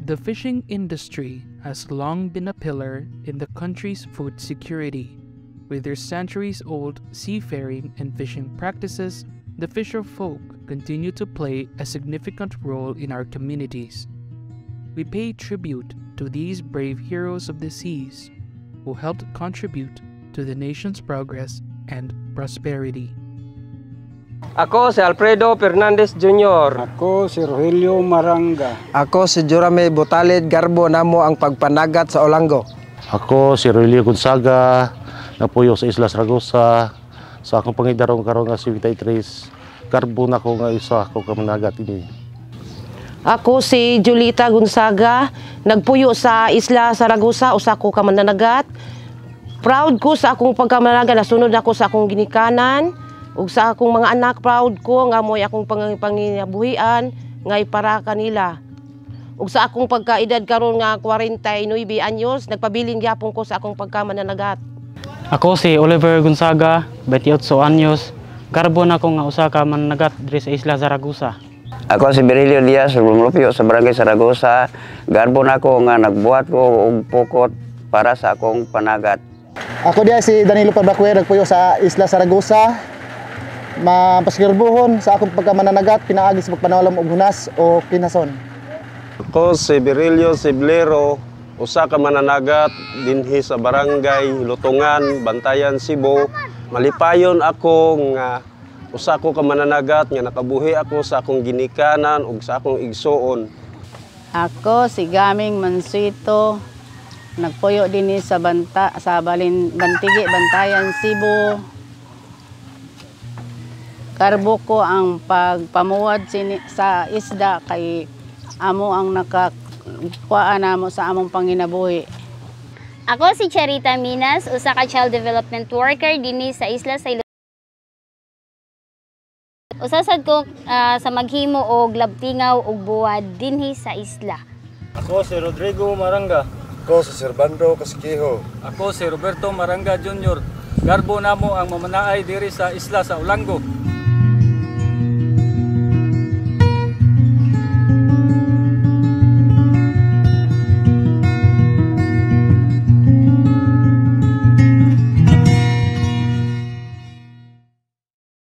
The fishing industry has long been a pillar in the country's food security. With their centuries old seafaring and fishing practices, the fisher folk continue to play a significant role in our communities. We pay tribute to these brave heroes of the seas who helped contribute to the nation's progress and prosperity. Ako si Alfredo Fernandez Jr. Ako si Rogelio Maranga. Ako si Jerome Butalid. Garbo namo ang pagpanagat sa Olango. Ako si Rogelio Gonzaga, napuyo sa Isla Saragosa. Sa akong pangidaron karon nga 73, garbo nako nga isa ako ka managat ini. Ako si Julita Gonzaga, nagpuyo sa Isla Saragosa, usa ko ka mananagat. Proud ko sa akong pagkamananagat, nasunod ako sa akong ginikanan ug sa akong mga anak. Proud ko nga mo'y akong panginabuhian nga para kanila. Ug sa akong pagkaedad karon nga 49 anyos, nagpabilin gyapon ko sa akong pagkamananagat. Ako si Oliver Gonzaga, 28 anyos. Garbo nako nga usa ka mananagat diri sa Isla Zaragoza. Ako si Berilio Diaz, Lumlupyo sa Barangay Zaragoza. Garbo nako nga nagbuhat ko og pukot para sa akong panagat. Ako diha si Danilo Parbacuer, nagpuyo sa Isla Saragosa. Mapasgarbuhon sa akong pagkamananagat pinaagi sa pagpanawlam og hunas o kinason. Ako si Berilio Siblero, usa ka mananagat dinhi sa Barangay Lutungan, Bantayan, Cebu. Malipayon ako nga usa ko ka mananagat nga nakabuhi ako sa akong ginikanan ug sa akong igsuon. Ako si Gaming Mansuito, nagpuyo dinhi sa Banta sa Balin Bantigi, Bantayan, Cebu. Garbo ko ang pagpamuwad sa isda kay amo ang nakakuhaan namo sa among panginabuhi. Ako si Charita Minas, usa ka child development worker dinhi sa Isla sa Usa sad ko sa maghimo og labtingaw ug buwad dinhi sa isla. Ako si Rodrigo Maranga. Ako si Servando Casiquijo. Ako si Roberto Maranga Jr. Garbo namo ang mamanaay diri sa Isla sa Olango.